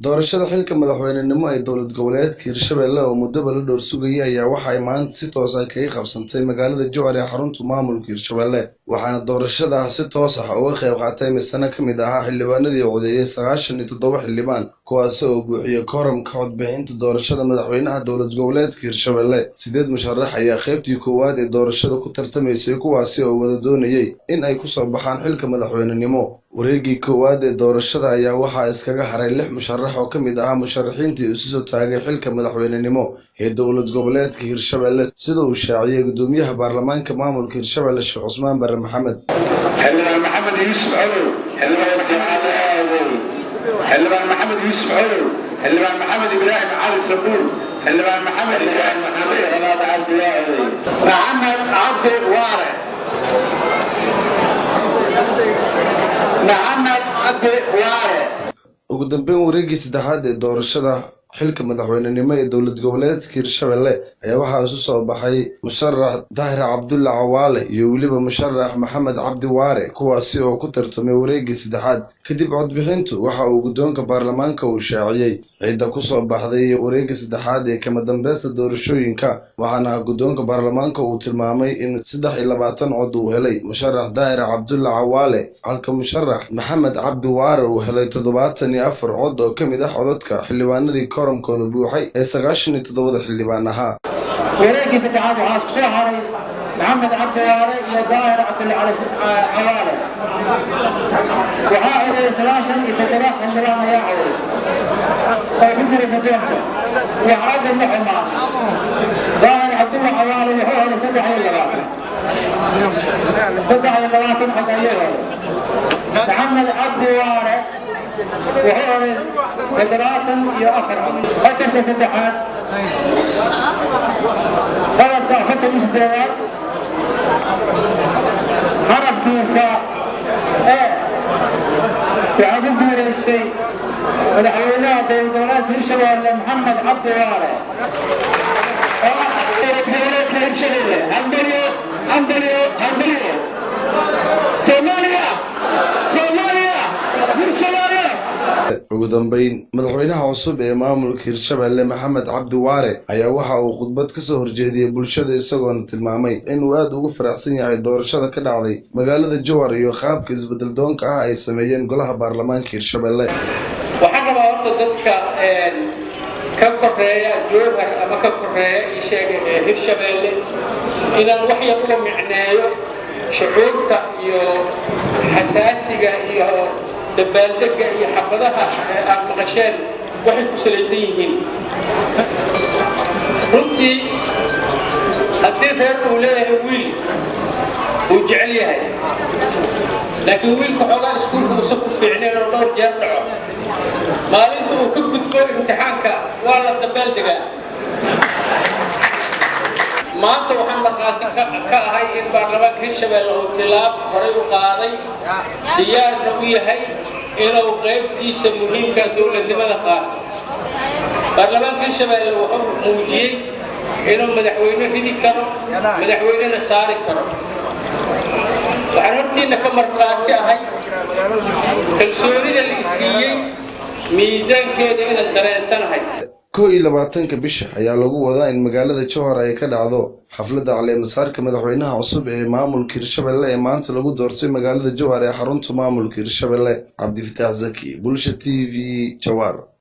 Doorashada xilka madaxweynenimo ee dowlad goboleedka Hirshabelle oo muddaba la dhowr sugayay ayaa waxa ay maanta si toos ah kaga qabsantay magaalada Jowhar ee xarunta maamulka Hirshabelle, waxaana doorashadaas si toos ah uga qayb qaatay misana ka mid ahaa xildhibaanadii codeeyay 97 xildhibaan, kuwaas oo buuxiyay kooramka codbixinta doorashada madaxweynaha dowlad goboleedka Hirshabelle. 8 musharax ayaa qaybtii koowaad ee doorashada ku tartamaysay, kuwaasi oo wada doonayay in ay ku soo baxaan xilka madaxweynenimo. Wareeggii koowaad ee doorashada ayaa waxaa iskaga haray 6 musharax oo ka mid ahaa musharaxiintii isu soo taagay xilka madaxweynenimo ee dowlad goboleedka Hirshabelle, sida uu shaaciyay gudoomiyaha baarlamaanka maamulka Hirshabelle Sheekh Cusmaan Barre Maxamed. Xildhibaan Maxamed Yuusuf Colow, Xildhibaan Xildhibaan Maxamed Yuusuf Colow, Xildhibaan Maxamed Ibraahim Cali Sabuul, Xildhibaan Maxamed Ibraahim Maxamed Cabdi Maxamed Cabdi Waare, Maxamed Cabdi Waare. Ugu dambeyn, wareeggii saddexaad ee doorashada xilka madaxweynenimo ee dowlad goboleedka Hirshabelle ayaa waxaa isu soo baxay musharax Daahir Cabdulle Cawaale iyo weliba musharax Maxamed Cabdi Waare, kuwaasi oo ku tartamay wareeggii saddexaad. Kadib codbixintu waxa uu guddoonka baarlamaanka uu shaaciyey cidda ku soo baxday wareegga saddexaad ee kama dambaysta doorashooyinka, waxaana guddoonka baarlamaanka uu tilmaamay in 23 cod uu helay musharax Daahir Cabdulle Cawaale, halka musharax Maxamed Cabdi Waare uu helay 74 cod oo ka mid ah codadka xildhibaanadii kooramkooda buuxay ee 97 xildhibaan ahaa. Wareeggii saddexaad waxaa isku soo haray Maxamed Cabdi Waare iyo Daahir Cabdulle Cawaale. Waxaa codeeyay 97 xildhibaan ayaa codeeyay oo ku jiray guddoonka. Waxaada ma xumaan. Daahir Cabdulle Cawaale wuxuu helay 23, 23 cod ayuu helay. Maxamed Cabdi Waare wuxuu helay 74 cod. Fasalka saddexaad, qodobka 48aad xarafkiisa ee waxaa ku guuleystay madaxweynaha dowlad goboleedka Hirshabelle Maxamed Cabdi Waare. Dowlad goboleedka Hirshabelle, hambalyo, hambalyo, hambalyo! Soomaaliya, Soomaaliya, Hirshabelle! Ugu dambeyn, madaxweynaha cusub ee maamulka Hirshabelle Maxamed Cabdi Waare ayaa waxa uu khudbad ka soo horjeediyey bulshada, isagoona tilmaamay inuu aad ugu faraxsan yahay doorashada ka dhacday magaalada Jowhar iyo qaabka isbedel doonka ah ay sameeyeen golaha baarlamaanka Hirshabelle. Waxaan rabaa horta dadka ka koreeya Jowhar ama ka koreeya isheega ee Hirshabelle inaan wax yar uga micneeyo shucuurta iyo xasaasiga iyo dabaaldega iyo xafladaha aad maqasheen waxay ku salaysan yihiin. Runtii haddii reer uu leeyahay wiil uu jecel yahay, laakiin wiilka xoogaa iskuulka uusan ku fiicnayn oo dhowr jeer dhaco, maalinta uu ka gudbo imtixaanka waa la dabaaldegaa. Maanta waxaan markhaati ka ahay in baarlamaanka Hirshabelle uu tilaab horay u qaaday, diyaarna u yahay inuu qaybtiisa muhiimka dowladnimada qaato. Baarlamaanka Hirshabelle wuxuu muujiyey inuu madaxweyne ridi karo, madaxweynena saari karo. Waxaan hortiina ka markhaati ahay kalsoonida la isiiyey miisaankeeda inaan dareensanahay. 21-ka bisha ayaa lagu wadaa in magaalada Jowhar ay ka dhacdo xafladda caleemasaarka madaxweynaha cusub ee maamulka Hirshabelle ee maanta lagu doortay magaalada Jowhar ee xarunta maamulka Hirshabelle. Cabdifataax Zaki, Bulsha TV, Jowhar.